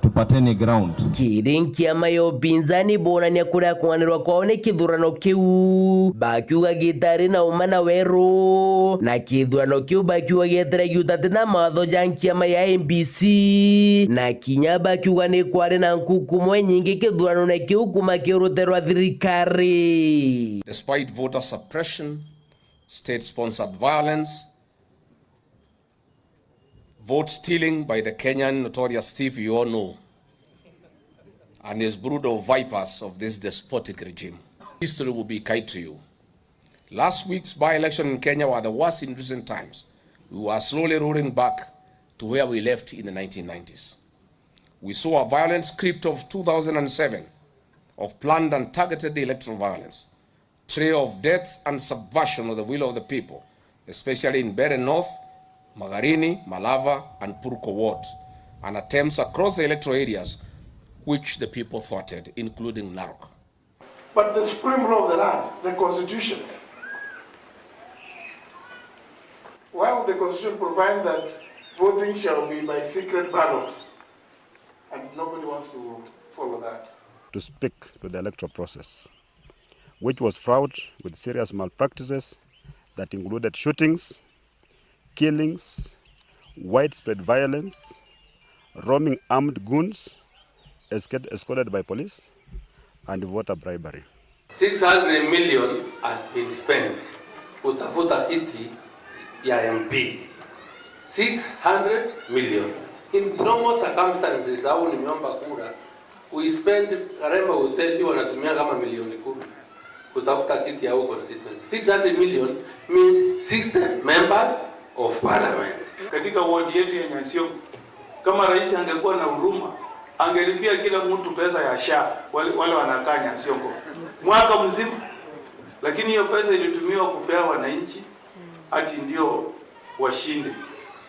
Tupateni ground. Kiri nkiama ya upinzani bonania kuria kung'anirwa kwao ni kithurano kiu, bakiuga gitari na uma na weru, na kithurano kiu bakiuga gietire giutati na mawatho ja nkiama ya M B C, na kinya bakiuga ni kwari na nkukumo inyingi kithuranone kiu kuma kiurute rwa thirikari. Despite voter suppression, state-sponsored violence, vote stealing by the Kenyan notorious thief you all know, and his brood of vipers of this despotic regime. History will be kind to you. Last week's by-election in Kenya were the worst in recent times. We were slowly rolling back to where we left in the nineteen nineties. We saw a violent script of two thousand and seven of planned and targeted electoral violence, trail of death and subversion of the will of the people, especially in Mbeere North, Magarini, Malava, and Purko Ward, and attempts across the electoral areas which the people thwarted, including Narok. But the supreme law of the land, the constitution, why would the constitution provide that voting shall be by secret ballot? And nobody wants to follow that. To speak to the electoral process, which was fraught with serious malpractices that included shootings, killings, widespread violence, roaming armed goons, escort-, escorted by police, and voter bribery. Six hundred million has been spent kutafuta kiti ya M P. Six hundred million. In normal circumstances, au nimeomba kura, we spend, Karema Hotel wanatumia kama milioni kumi kutafuta kiti ya huko constituency. Six hundred million means sixty members of parliament. Katika ward yetu ya Nyasiongo, kama rais angekuwa na huruma, angelipia kila mtu pesa ya SHA, wale, wale wanakaa Nyasiongo mwaka mzima, lakini hiyo pesa ilitumiwa kupea wananchi ati ndio washinde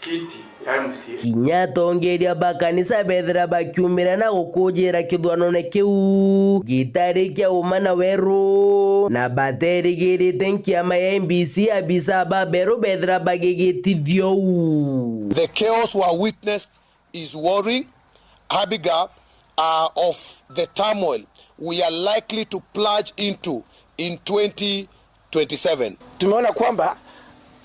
kiti ya M C A. Kinya atongeria ba kanisa bethira bakiumira na gukujira kithuranone kiu gitari kia uma na weru, na baterigirite nkiama ya M B C abisa ba beru bethira bagigitithia uu. The chaos we witnessed is worrying, Abigail, uh, of the turmoil we are likely to plunge into in twenty twenty-seven. Tumeona kwamba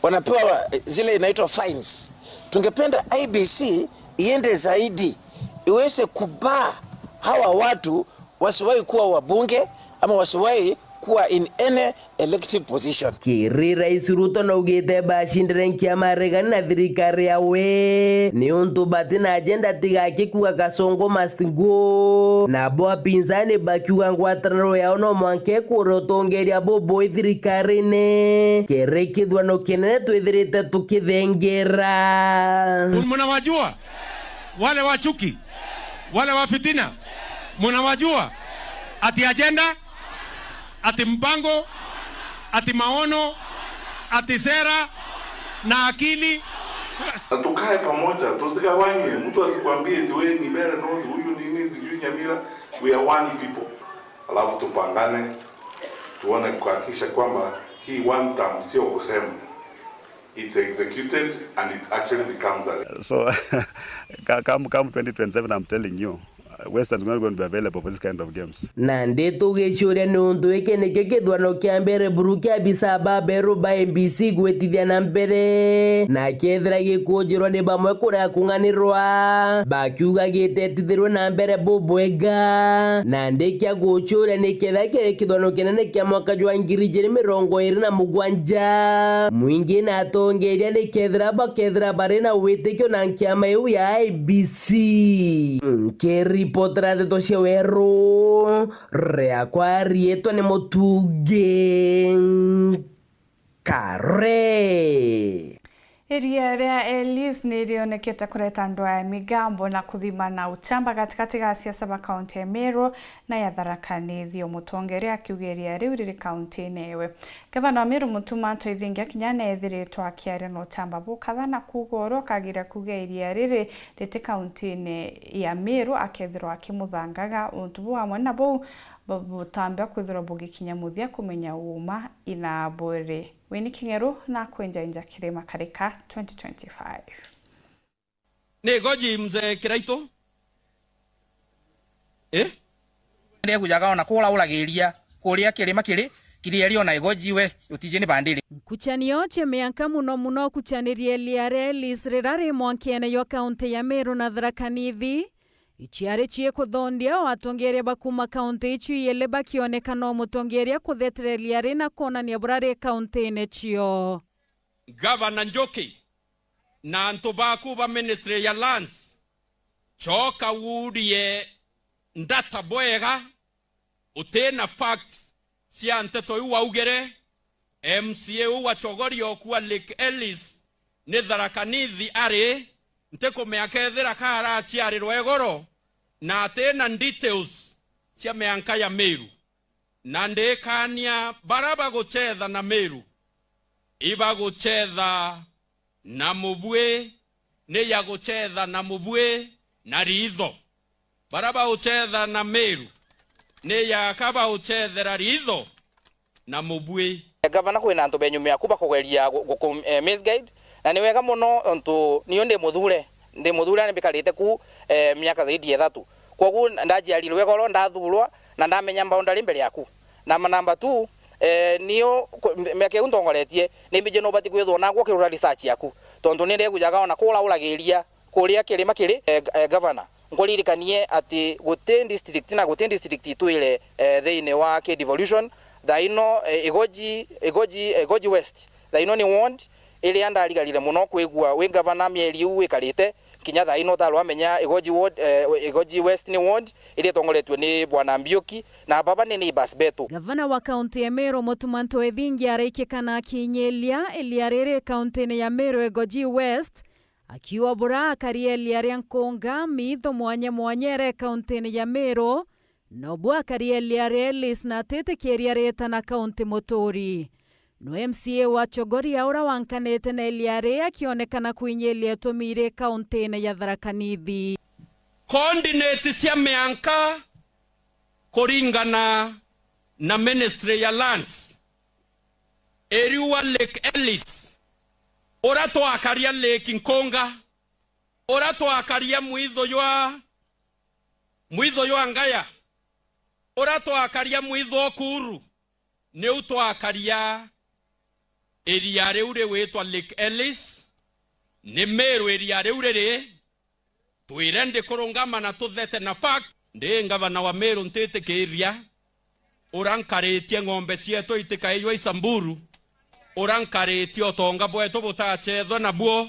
Wanapewa, eh, zile inaitwa fines. Tungependa I E B C iende zaidi, iweze kubaa hawa watu wasiwahi kuwa wabunge ama wasiwahi kuwa in any elective position. Kiri Rais Ruto naugite bacindire nkiama regani na thirikari yawe, niuntu bati na agenda tiga akikua Kasongo must go. Nabo apinzani bakiuga ngwataniro yao no mwanka ikure utongeria bubui thirikarine. Kiri kithurano kinene twithirite tukithengera. Mnawajua? Wale wa chuki, wale wa fitina, mnawajua? Ati agenda, ati mpango, ati maono, ati sera na akili. Na tukae pamoja, tusigawanywe. Mtu asikwambie eti wewe ni Mbeere North, huyu ni nini, sijui Nyamira. We are one people. Alafu tupangane, tuone kuhakikisha kwamba hii one term sio kusema. It's executed and it actually becomes a... So, ca-, come, come twenty twenty-seven, I'm telling you, uh, Western is not going to be available for this kind of games. Nandi tugiciuria niuntu giki nikio kithurano kia mbere buru kia abisa baberu ba M B C gwitithia na mbere, na kethira gikunjirwa ni bamwe kuria kung'anirwa, bakiuga gitetithirwe na mbere bubwega. Nandi kia gucuria ni kethira kiri kithurano kinene kia mwaka jwa ngiri ijiri mirongo iri na mugwanja, mwingi na atongeria ni kethira bakethira bari na witikio na nkiama iu ya I E B C. Nkiripotera ndeto cia weru, riakwa riitwa ni Mutungi Kare. Iria ria Ellis ni rionekete kureta ndwaa ya migambo na kuthima na uchamba gatigati ga siasa ba kaunti ya Meru na ya Tharaka Nithi, o mutongeria akiuga iria riu riri kaunti-ini ewe. Gavana wa Meru Mutuma M'Ethingia kinya neethiritwe akiaria na uchamba bukatha na kuuga uria ukagira kuuga iria riri riti kaunti-ini ya Meru akethirwa akimuthangaga. Untu buu amwe na buu bu-, butambia kwithirwa bugikinya muthia kumenya uuma ina buri. Winnie King'eru na kwenja inja kiri Makarika twenty twenty-five. Ni goji mzee Kiraitu? Eh? Ndekujaga ona kula ulagiria kuria kirima kiri, kiri erio na Igoji West, utiji ni bandiri. Nkuchanio cia mianka muno muno kuchanirie ria Ellis rira ri mwankene jwa kaunti ya Meru na Tharaka Nithi, iciari ciikuthondia o atongeria ba kuuma kaunti icio iili bakionekana o mutongeria kuthetereria ri na kwonania bura ri kaunti-ini cio. Gavana Njuki na antu baku ba ministry ya lands, coka uurie ndata bwega, uti na facts cia nteto iu waugire. M C A uu wa Chogoria okua Lake Ellis ni Tharaka Nithi ari, ntikumea kethira ka araciarirwa igoro na ati na details cia mianka ya Meru. Na ndikania bara baguchetha na Meru, ibaguchetha na mubui, ni ya guchetha na mubui na riitho. Bara bauchetha na Meru, ni yaka bauchethera riitho na mubui. Gavana, kwina antu benyuma yaku bakugeria gu-, guku, eh, misguide, na ni wega muno ontu nio ndi muthure, ndi muthure na mbikarite ku, eh, miaka zaidi ya ithatu. Kwogu ndajiarirwe igoro, ndathurwa, na ndamenya boundary mbere yaku. Na number two, eh, nio ku-, m-, miaka iu ntongoretie, ni mbiji nubati kwithwa nagwo ukirura research yaku. Tontu ni ndigujaga ona kula ulagiria kuria kirima kiri, eh, eh, Gavana. Nkuririkanie ati guti district na guti district itwire, eh, thiini wa ki devolution. Thaa ino, eh, Igoji, Igoji, Igoji West, thaa ino ni ward iria ndarigarire muno kwigua wi gavana mieri iu ikarite. Kinya thaa ino utarwa amenya Igoji ward, eh, Igoji West ni ward iria itongoretue ni Bwana Mbiuki, na baba ni neighbors betu. Gavana wa kaunti ya Meru Mutuma M'Ethingia araikikana akinyiria iria riri kaunti-ini ya Meru, Igoji West, akiuga bura akaria iria ria nkunga, miitho mwanya mwanya iri kaunti-ini ya Meru, nobu akaria iria ria Ellis na atitikiria riitana kaunti muturi. No M C A wa Chogoria uria wankanite na iria ri akionekana kwinyiria itumi iri kaunti-ini ya Tharaka Nithi. Coordinate cia mianka kuringana na Ministry ya Lands. Iriua Lake Ellis, uria twakaria Lake Nkunga, uria twakaria mwitho jwa, mwitho jwa Ngaya, uria twakaria mwitho Ukuru, niu twakaria Iria riu rigwitwa Lake Ellis, ni Meru iria riu riri. Twire ndikurungama na tuthete na fact. Ndi ngavana wa Meru, ntitikiria uria nkaritie ng'ombe cietu itikaiywa i Samburu, uria nkaritie utonga bwetu butachethwe nabuo,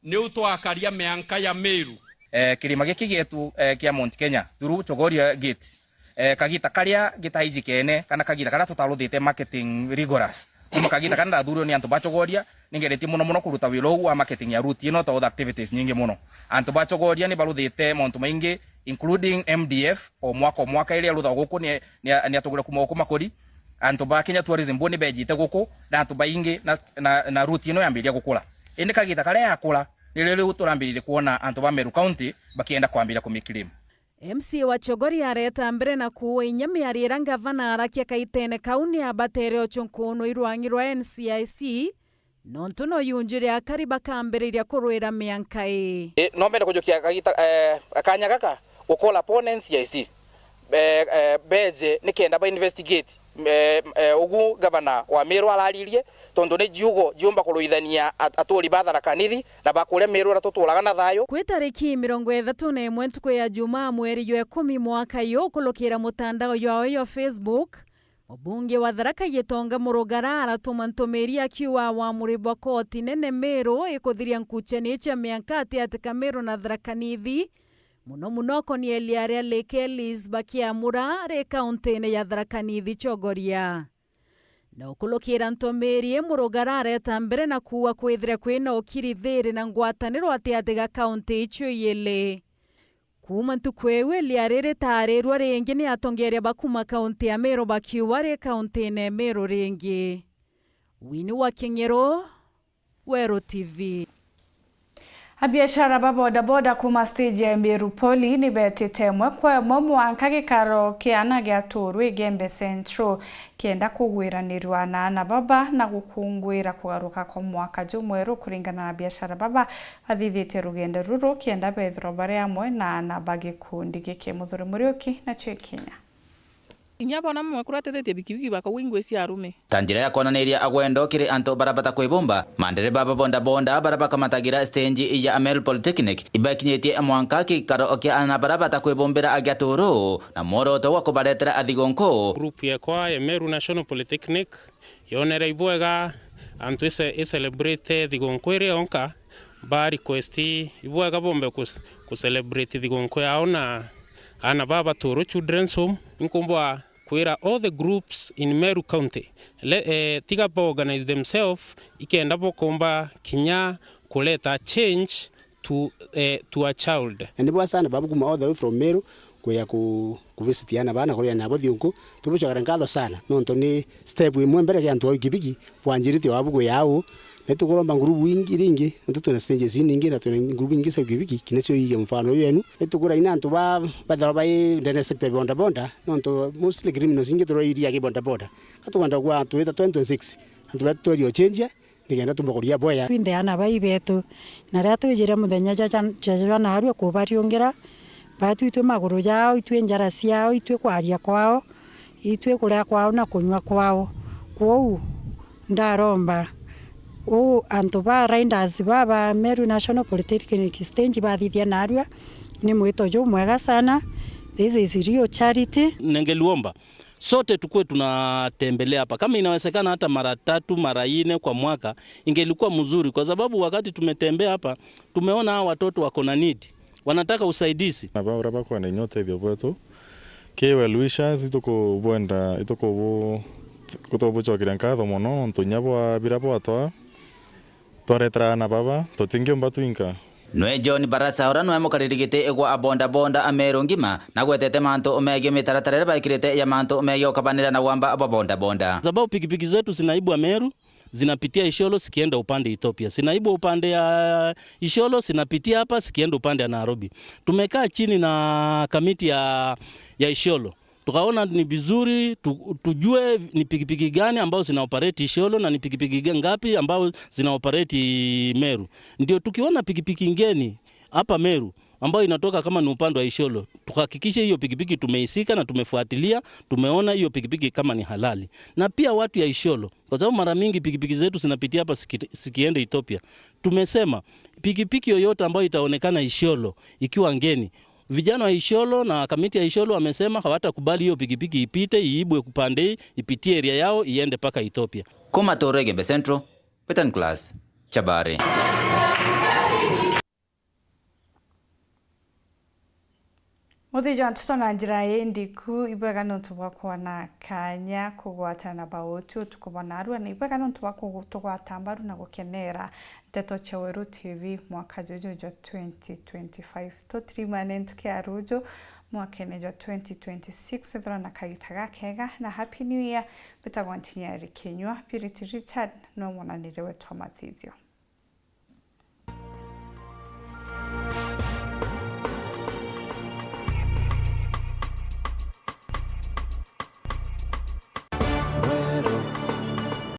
niu twakaria mianka ya Meru. Eh, kirima giki gietu, eh, kia Mount Kenya, through Chogoria Gate, eh, kagita karia gitaijikene, kana kagita karia tutaruthite marketing rigorous. Kuma kagita karia ndathurirwe ni antu ba Chogoria, ningeretie mono mono kuruta wira uu wa marketing ya route ino, twautha activities nyingi mono. Antu ba Chogoria ni baruthite mauntu maingi, including M D F, o mwaka o mwaka iria ruthagwa guku ni, ni, ni atugure kuma guku Makuri. Antu ba Kenya Tourism Board ni bejite guku, na antu baingi, na, na, na route ino yambiria gukura. Indi kagita karia yakura, nirio riu turambiririe kwona antu ba Meru County bakienda kwambiria kumiclaim. M C A wa Chogoria areta mbere na kuua inya miario iria ngavana arakia kaitene kau ni abatere uchunkunu i rwangi rwa N C I C, nontu no yunjire akari bakambiriria kurwira mianka ii. Ii, no mbende kujukia kagita, eh, kanya gaka gukola pone N C I C. Eh, eh, beje nikenda ba investigate, eh, eh, ugu gavana wa Meru araririe, tontu ni jiugo jiumba kuruithania at-, aturi ba Tharaka Nithi na ba kuria Meru uria tuturaga na thayu. Kwi tariki mirongo ithatu na imwe ntuku ya Jumaa, mweri jwa ikumi mwaka uyu, ukulukira mutandao jwawe jwa Facebook, mubunge wa Tharaka Gitonga Murugara aratuma ntumiri akiuga wamuri bwa koti nene Meru ikuthiria nkuchania cia mianka atiati ka Meru na Tharaka Nithi, mono mono konia iria ria Lake Ellis bakiamura ri kauntine ya Tharaka Nithi Chogoria. Na ukulukira ntumiri, Murugara areta mbere na kuuga kwithire kwina ukiri, thiiri na ngwataniro atiati ga kaunti icio iili. Kuuma ntuku iu, iria ri ritaarirua ringi ni atongeria ba kuuma kaunti ya Meru bakiuga ri kauntine ya Meru ringi. Winnie wa King'ero, Weru T V. Abiashara ba bodaboda kuuma stage ya Meru Poly ni betite imwe kwa imwe mwanka gikaro kia ana gia Turu Igembe Central, kenda kugwiranirua na ana baba na gukunguira kugaruka kwa mwaka jumweru. Kuringana na abiashara baba, bathithitie rugendo ruru kenda bethirwa bari amwe na ana ba gikundi giki. Muthuri Muriuki na Chekinya. Inya bona mwe kuratithitie bikibiki bakauga ingwe cia arume. Ta njira ya kwonaniria agwendo kiri antu bara batakwibumba, mandereba ba bodaboda bara bakamatagira stage ya Meru Polytechnic ibakinyitie mwanka gikaro kia ana bara batakwibumbira agia Turu na mworoto wa kubaretera athigunku. Group yekwa ya Meru National Polytechnic yonere ibwega antu ise-, icelebrate thigunku iri yonka, ba request ibwega bombe kus-, kucelebrate thigunku yao na ana baba Turu Children's Home. Inkumbwa kwira all the groups in Meru County, le-, eh, tiga ba organize themselves, ikenda bokomba kinya kuleta change to, eh, to a child. Na ni bwa sana babu kuma all the way from Meru kuya ku, ku visit ana bana, kuria nabo thiunku. Tubucokera nkatho sana, nontu ni step imwe mbere kia antu ba bikibiki bwanjirite wabu kuya au. Na tukuromba ngurubu ingi ringi, nontu twina stages inyingi na twina ngurubu ingi cia bikibiki, kinya cio iige mfano uyu enu. Ni tukura ina antu ba, bathirwa bai ndene sector ya bodaboda, nontu mostly criminals ingi turairia ki bodaboda. Ka tukwenda kwa twita twenty twenty-six, antu betu twerio change, nikenda tumba kuria bwea. Twinthe ana bai betu, na riria twijire muthenya jwa, jwa, jwa, jwa narua kubariungira, batu itwi maguru jao, itwi njara ciao, itwi kwaria kwao, itwi kuria kwao na kunywa kwao. Kwou ndaromba uu antu ba riders ba, ba Meru National Polytechnic Stage bathithia narua, ni mwito jumwega sana. This is real charity. Ningeliomba sote tukue tunatembelea hapa, kama inawezekana hata mara tatu, mara nne kwa mwaka, ingelikuwa mzuri, kwa sababu wakati tumetembea hapa, tumeona hawa watoto wako na need, wanataka usaidizi. Na baria bakwenda inya utethio bwetu, ki well wishers, itukubwenda, itukubu-, itukubucokeria nkatho mono, nontu inya bwa biria bwatwaa, twaretera aana baba, tutingiumba twinka. Nwe John Barasa, uria nwe mukariri giti gwa abondabonda a Meru ngima, nagwetete mantu megii mitaratara iria baikirite ya mantu megii ukabanira na wamba bwa bondabonda. Sababu pikipiki zetu zinaibwa Meru, zinapitia Isiolo zikienda upande Ethiopia, zinaibwa upande ya Isiolo, zinapitia hapa zikienda upande ya Nairobi. Tumekaa chini na kamiti ya, ya Isiolo. Tukaona ni vizuri tu-, tujue ni pikipiki gani ambao zina operate Isiolo na ni pikipiki ga-, ngapi ambao zina operate Meru. Ndio tukiona pikipiki ngeni hapa Meru, ambayo inatoka kama ni upande wa Isiolo, tuhakikishe hiyo pikipiki tumeisika na tumefuatilia, tumeona hiyo pikipiki kama ni halali. Na pia watu ya Isiolo, kwa sababu mara mingi pikipiki zetu zinapitia hapa ziki-, zikienda Ethiopia, tumesema pikipiki yoyote ambayo itaonekana Isiolo ikiwa ngeni, vijana wa Isiolo na kamiti ya Isiolo wamesema hawatakubali hiyo pikipiki ipite, iibwe upande hii, ipitie area yao, iende mpaka Ethiopia. Kuma Torege Be Central, Peter Nicholas Chabari. Muthiji wa ntuto na njira ii ndiku, ibwega nontu bwa kwona kanya kugwatana na bauti utuku bwa narua, na ibwega nontu bwa kugutugwata mbaru na gukenera nteto cia Weru T V mwaka juju jwa twenty twenty-five. Tutirimane ntuki ya ruju mwakene jwa twenty twenty-six, ethirwa na kagita gakega na Happy New Year. Mbitagwa Ntinyari Kinyua, Purity Richard no mwonanire wetu wa mathithio.